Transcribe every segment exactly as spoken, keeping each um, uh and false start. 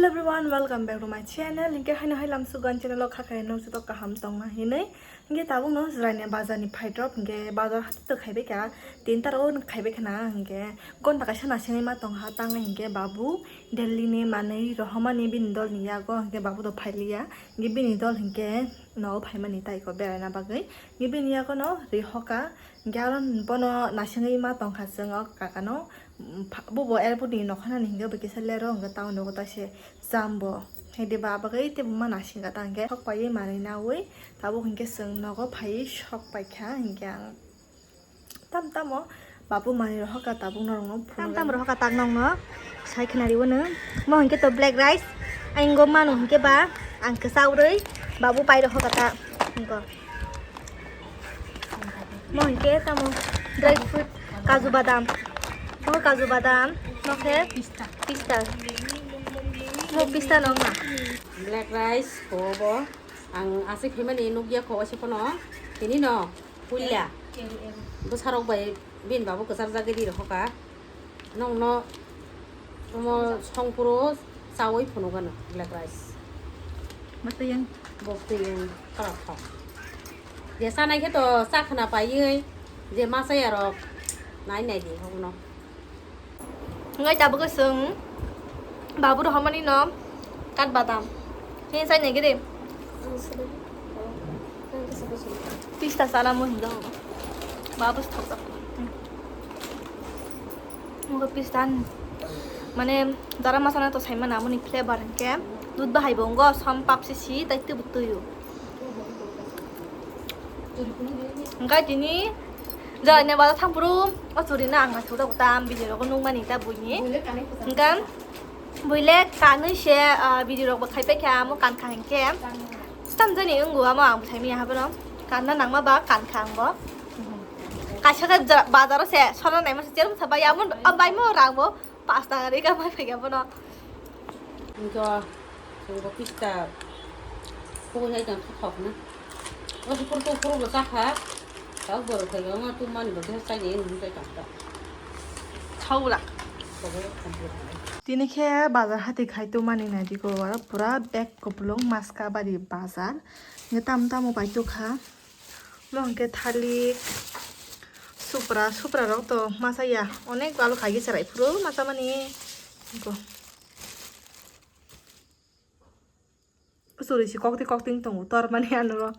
Everyone, welcome back to my channel. Hinkhe haino hai lamsuk gan channel o kha khe nung joto kaham tongma hinwi. Hinkhe tabuk no jwraini bazar ni phai rok, hinkhe bazar hati to khaibai kha, tin ta rok khaibai khana, hinkhe gonta kaisa nasingwi ma tong ha tang hinkhe babu Delhi ni manwi rohormani bini dol ni yago, hinkhe babu do phailiya, hinkhe bini dol hinkhe nogo phaimani tai ko beraina bagwi, hinkhe bini yago no rihoka, hinkhe aro bono nasingwi ma tong kha chwng o kaka no. Bubo airport ni nokha nani hinkhe bo kisa lero hinkhe town rogo ta se jam bo. Haide ba bagwi tei bo ma naisingkha ta hinkhe sok paiwi manwi nawi tabuk hinkhe chwng nogo phaiwi sok paikha hinkhe ang tam tamo babu manwi rohorkha tabuk norokno phunuknai. Tam tam rohorkha tak nokno sai khwnariwi nwng. Mo hinkhe to black rice, ang go manu hinkhe ba ang kwchak rwi babu pai rohorkha ta hinkhe. Mo hinkhe tamo dry fruit, kaju badam. Mo kaju badam, mo khe pista. Pista. Mo pista no wngma. Black rice, kobo. Ang aswk himani nukya ko, osi kono. Tini no, puila. Bwsarok bai bin babu kwchar jagwi di rohorkha. Nokno omo songphuru chawi phunukgano black rice. Matwiyang. Bo twi yang kwrak thok. Je chanai khe to cha khwna paiwi je ma chaya rok nai nai di hokno. Ngai tabuk chwng babu rohormani no kat badam. Khe chai nai gede. Pista sana mo hinda ho. Babu thok thok. Mugo pistan mane dara masana to saimana amoni flavor hinkhe dud bahai bo wnggo som pap sisi tai tubuk tuyu. Hinkhe tini jani bazar thangphuru o churi no ang naithok ta tam video rogo nukmani ta buini. Hinkhe buile kanwi se video rok bo khaipai kha amo kankha hinkhe. Tamjani wngwi amo ang bwthai maya habono. Kanna nangma ba kankha ang bo. Kaisa khe ja-, bazaro se sora naima se cherwng sa bai amo, o bai mo rang bo pas taka ri ka bai phai bono. Wngkha, wngkha pista. Kok hai tang thok na. O supor to poro bo sakha. Tau borok khai wngma tu mani bo khe chai ni wngwi chai tang ta. Thaula. Tini khe bazar hati khai tumani naidi ko aro pura bek kupulung Maskabari bazar. Nge tam tamo bai tukha. Mo hwnkhe thalik, supra, supra rok to masa ya, onek alu khai khe cherai phuru masa mani. Chwrwi se kokti kokti wng tongo tor mani anoro.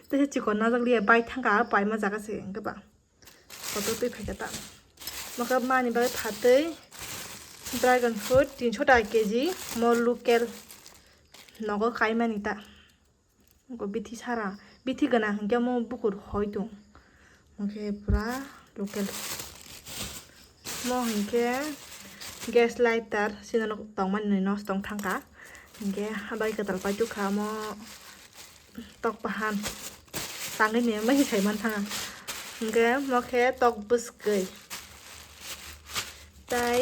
Tei se chikon najak liya bai thangka paima jaga se hwnkhe ba. Kotor twi phaikha ta. Mokhe mani bagwi phatwi dragon fruit tinso taka keji mo local nogo kaimani ta. Bithi sara, bithi gwnang hwnkhe mo bukur hoi tong. Hwnkhe pura local. Mo hwnkhe gas lighter, sino tongmani nosto wng thangkha. Hwnkhe habai kwtal pai tukha mo tok bahan. Tangwi ni mai sai man thanga. Hwnkhe mo khe tok bwskwi. Tai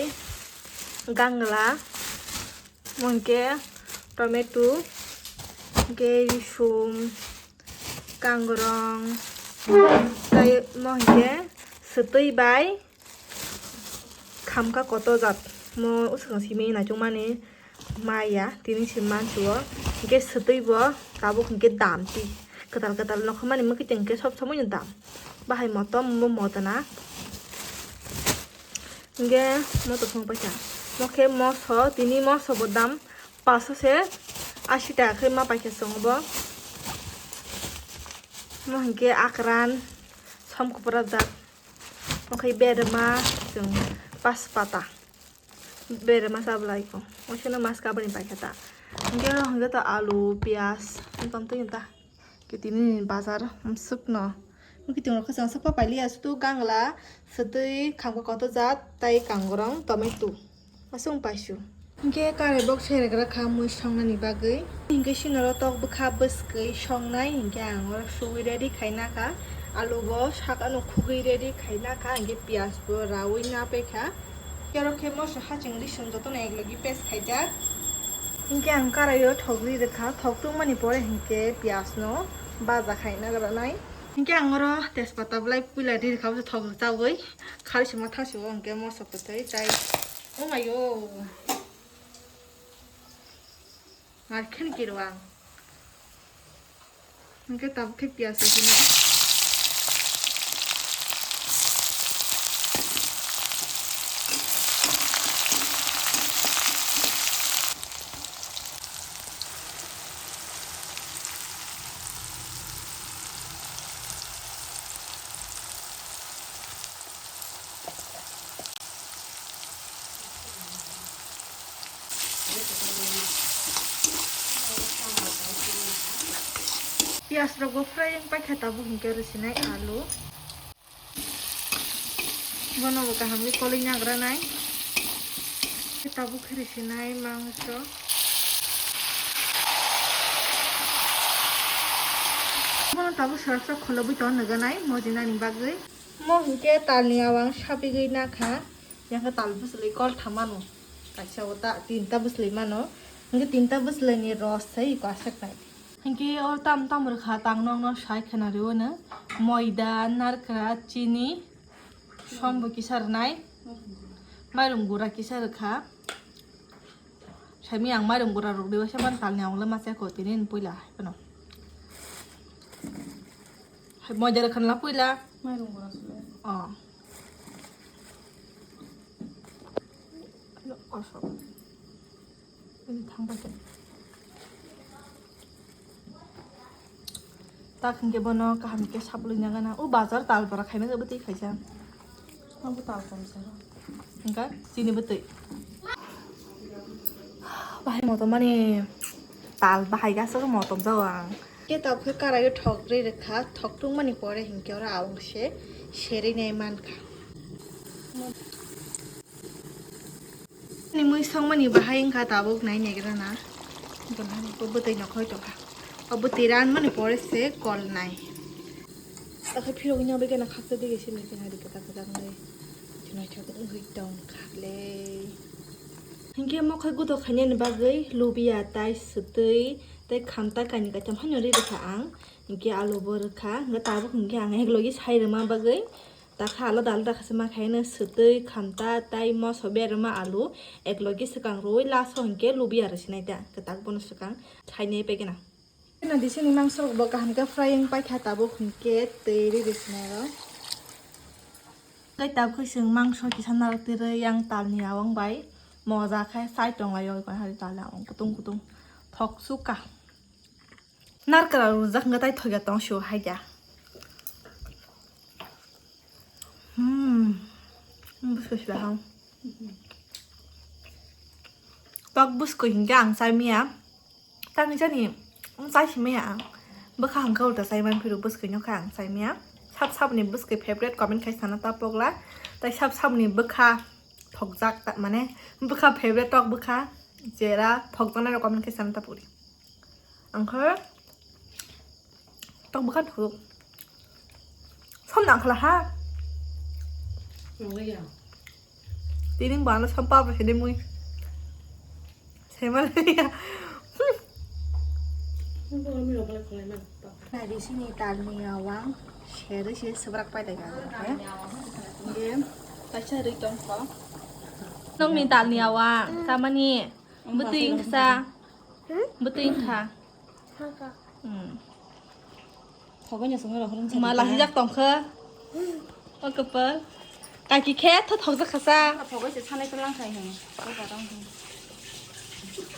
gangla. Hwnkhe tomato, hwnkhe risum, kangrong, tei mo hwnkhe swtwi bai khamka koto jat. Mo usukang simi naitukmani maya, tini se mansuo. Hwnkhe swtwi bo tabuk hwnkhe dam twi kwtal kwtal nokha mani mwkhitwng hwnkhe sob somoino dam. Bahai motom mo modona. Hingke moto song paikha. Mo khe moso, tini moso bo dam paso se ashi taka khe ma paikha chwng bo. Mo hingke akran, som kupra jak. Mo khe berma chwng pas pata. Berma chablai ko. Mo kheno mas kabani paikha ta. Hingke oro hingke to alu, piyaj, wngtong twi ta. Khe tini ni bazar, um, swkno. Mwkhitwng rok khe chwng swkma pailiya, sudu gangla, swtwi, khangkha kotor jat, tei kangrong, tomato. Aswk paisu. Hingke karai bok seregra kha mui songnani bagwi. Hingke sini oro tok bwkha bwskwi songnai, hingke ang oro suwi ready khaina kha. Alu bo sakano khugwi ready khaina kha, hingke piyaj bo rawi nape kha. Oro khe moso haching risum jotono eklogi paste khaijak. Hingke ang karaio thogri rwkha, thok tungmani pore hingke piyaj no baja khaina granai. Hingke ang oro tejpata bolai puila ri rwkha, thok rwchawi khari sima thang sio hingke moso kwtwi tai. Oh my god. Ngar khen kiro ang. Hingke tabuk khe piyaj rok hino. Piyaj rok bo fry wng paikha, tabuk hingke rwsinai alu. Bono bo kaham khe koloi nagranai. Tabuk khe rwsinai mangso. Bono tabuk swrapsa khulobwi tong nugwanai mojinani bagwi. Mo hinkhe talni awang sapigwi nakha. Yang khe tal bwswlwi koltham mano. Kaisa o ta tinta bwswlwi mano. Hinkhe tinta bwswlwini ros sai iko aswknai. Hinkhe o tam tam rwkha tang nokno sai khwna rwino. Moida, narkra, chini, som bo kisa rwnai. Mairum gura kisa rwkha. Saimiyang mairum gura rwgwi waisa man talni awang le ma chekho tini puila hai phano. Hai moida rwkha na puila. Mairum gura sile. Oh. Kosok. Ini thang pakai. Tak hingke bono kaham khe saplui nagana. O bazar tal bora khaina khe bwtwi khaisa. Abo tal kom sa. Hingka chini bwtwi. Bahai motom mani tal bahai gasa motom jao ang. Khe tabuk khe karai o thok rwi rwkha, thok tungmani pore hinkhe oro awang se serwi nai mankha. Ni mui songmani bahai wngkha tabuk nai negra na. Bo bwtwi no khoi tongkha. O bwtwi ranmani pore se kol nai. Akhe phirogwi nang bai gana khaksa dige sini khe nari kwtak kwtak nai. Naithok wngwi tongkha le. Hinkhe mokhai gudo khainani bagwi lubia tai swtwi tai khamta kainwi kaitham haino ri rwkha ang. Hinkhe alu bo rwkha. Hinkhe tabuk hinkhe ang eklogi sai rwma bagwi. Takha alada alada khe se ma khaino swtwi khamta tai moso berma alu eklogi swkang rwui last o hinkhe lubia rw sinai ta kwtak bono swkang sainai pegena. Bini disini mangso rok bo kaham khe fry wng paikha tabuk hinkhe twi rw sinai o. Tei tabuk khe chwng mangso kisa narwk twi rw yang talni awang bai moja khe chai tong lai o talni awang kutung kutung thok sukha. Narkra rwjak wngkha tai thoya tong sio hai ya. Hmm. Bwskang sibahang. Tok bwskang hinkhe ang chai maya. Tangwi jani chai si maya ang. Bwkha hwnkhe ulta chai man phiro bwskang no khe ang chai maya. Sab sabni bwskang favorite comment khai sana ta pogla. Tai sab sabni bwkha thokjak ta mane bwkha favorite tok bwkha jera thokjaknai rok comment khai sana ta puri. Angkhe tok bwkha thuk. Som nang khala ha. Nangya. Tini bana som pa pa sini mui. Semal ya. Nari sini talni awang. Seri sini sebrak pai lagi. Ye, kaisa ri tong ko. Nong ni talni awang. Tamani. Bwtwi wngkha. Bwtwi wngkha. Hmm. Thogwi no swngo rw hwn. Ma lasijak tongkha. O kwpal. Kaki khe tho thokjak khasa. Thogwi se sanai tlang khai hwn.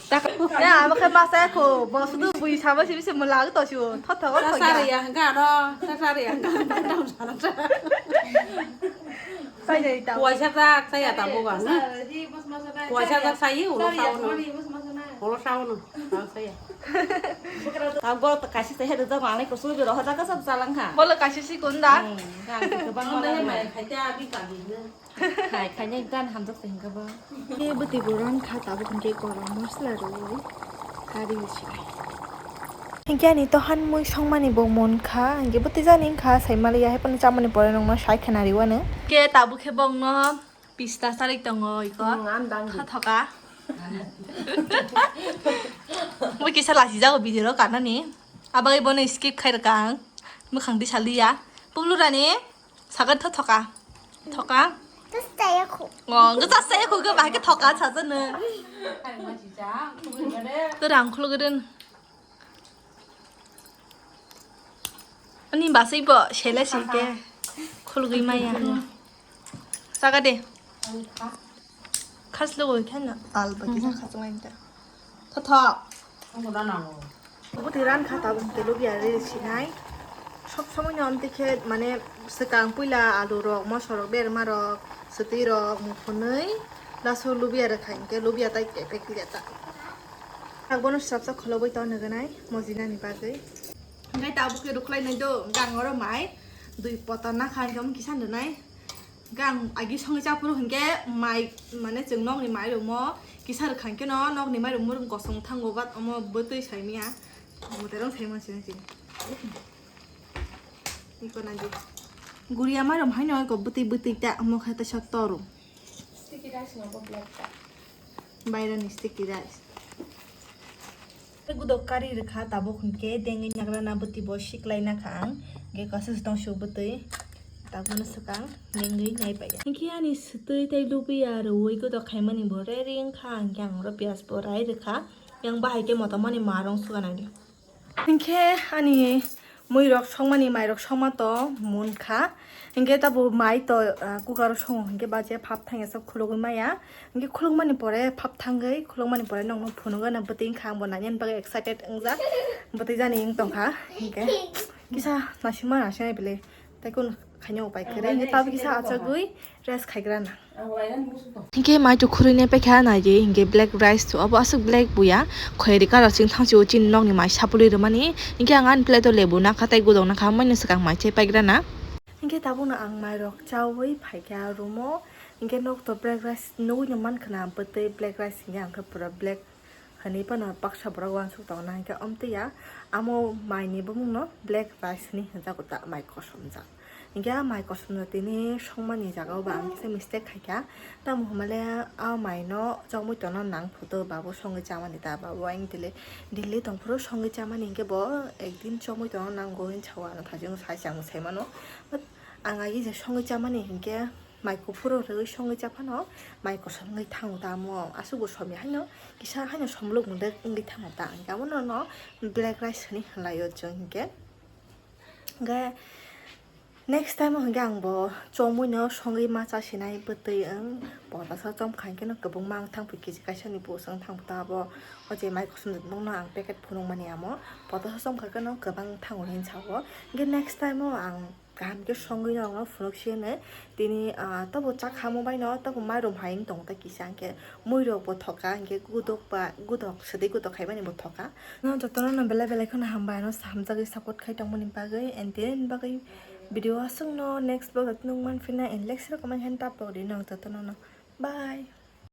Dak. Ya, amo khe masa ko. Bo sudu bui sabo sibi se mula to sibo. Tho tho. Sasari ya hangka no. Sasari ya hangka. Sai jai ta. Kuaisa tak saya ta boga na. Kuaisa tak saya ulo sawono. Ulo sawono. Ang saya. Ang go kaisa saya dejak mangai ko subi roh jaga sab jalang kha. Bolo kaisa si kunda. Hmm, ang kebang mana mai khaita abi kami na. Khai khaina gan hamjak se hingka ba. Ke bwtwi bo ron kha tabuk hingke korom mosla rwui kari sinai. Hingke ani to han mui songmani bo mon kha, hingke bwtwi jani wngkha sai maliya, hai phano chamani pore nongno sai khna riwano. Ke tabuk khe bongno pista charwi tongo iko. Hmm, ang dang di. Tho thoka. Bo kisa lasi jago video ro kanani. Abagwi bono skip khai rwkha ang. Mwkhang di saliya. Publu rani. Sagan tho thoka. Thoka. Just saya khu. Ngo, ngo just saya khu ke bahai ke thoka sa jana. To rang khulugwi rin. Ani basai bo sele sike khulugwi maya. Saga de. Khas lugwi khe na tal ba kisa khas ngai ta. Tho tho. Buti ran kha tabuk te lubia re sinai. Sob somoi no amte khe mane swkang puila alu rok, moso rok, berma rok, swtwi rok, muphunwi laso lubia rwkha hinkhe lubia tai kepek kile ta. Abono swrapsa kholobwi tongna gwnai mojinani bagwi. Hinkhe tabuk khe rwkhlai nai do, gang oro mai dui pota nakha hinkhe omo kisa nwnai. Gang agi songwi chaphuru hinkhe mai mane chwng nokni mai rwmo kisa rwkha hinkhe no nokni mai rwmo rwng kosong thango bat omo bwtwi saimya. Mwtai rok saimang sini sini. Iko nadi. Guriya mai rwm haino iko bwtwi bwtwi ta omo khe ta sa toru. Sticky rice no bo black ta. Bairani sticky rice. Gudok kari rwkha tabuk hinkhe dengwi nagra na bwtwi bo siklai nakha ang. Ge kasus tong su bwtwi. Tabukno swkang nengwi nai paiya. Hinkhe ani swtwi tei lubiya rwui gudok khaimani bo ready wngkha hinkhe ang oro piyaj bo rai rwkha. Yang bahai khe motomani marong suganai di. Hinkhe ani muirok songmani mairok songma to munkha. Hinkhe tabo mai to, ah, cooker o songo hinkhe baje phap thangya sa khulugwi maya. Hinkhe khulugmani pore phap thangwi khulugmani pore nokno phunukgwi no bwtwi wngkha, angbo nainani bagwi excited wngjak. Bwtwi jani wng tongkha hinkhe kisa naisingma naisingya bile tei kun khaina upai kwrwi hinkhe tabo kisa achagwi rest khaigra na. Hinkhe mai to khurui ne paikha naidi hinkhe black rice to abo aswk black buya khoiri colour chwng thangsi o chini nokni mai sapului rwmani hinkhe ang ani plate o lebu nakha tei gudok nakha maino swkang mai chai paigra na. Hinkhe tabukno ang mairok chaui phaikha room o hinkhe nok to black rice nugui no mankha na bwtwi black rice hinkhe ang khe pura black. Hwnwi phano baksa borok uansuk tongo na hinkhe omtwi ya amo mai ni bumung no black rice hinwi hwnjago ta mai kosom jak hinkhe a mai kosom no tini songmani jaga o ba ang kisa mistake khaikha tamo hwnmale a mai no chongmoi tongna nang photo babo songwi chamani ta babo ayang daily daily tongphuru songwi chamani hinkhe bo ekdin chongmoi tongna nango hinwi sao ano thajingo sai se ang sai mano but ang agi je songwi chamani hinkhe. Mai kuphuru rwui songwi cha phano mai kosom wngwi thango tamo aswk bo somya haino kisa haino somluk mundek wngwi thango ta hinkhe abono no black rice hinwi hinlaio chwng hinkhe hinkhe next time o hinkhe ang bo chomui no songwi ma chasinai bwtwi wng potasa chomkha hinkhe no kwbangma wng thangphi kg kaisa ni bwswk wng thangphi ta abo o je mai kosom nokno ang packet phunukmani amo potasa chomkha khe no kwbang thango hinwi sao hinkhe next time o ang. Kaham khe songwi norokno phunuk si hwnwi tini, ah, tobo chakha mo baino tobo mairum hai wng tongo tei kisa hinkhe muirokbo thoka hinkhe gudok ba gudok swtwi gudok khaimani bo thoka. No jotono no belai belai kheno hambai ano hamjagwi support khai tongmani bagwi and then bagwi video aswkno next vlog o nukman phina and like share comment hand tap rok di no jotono no bye.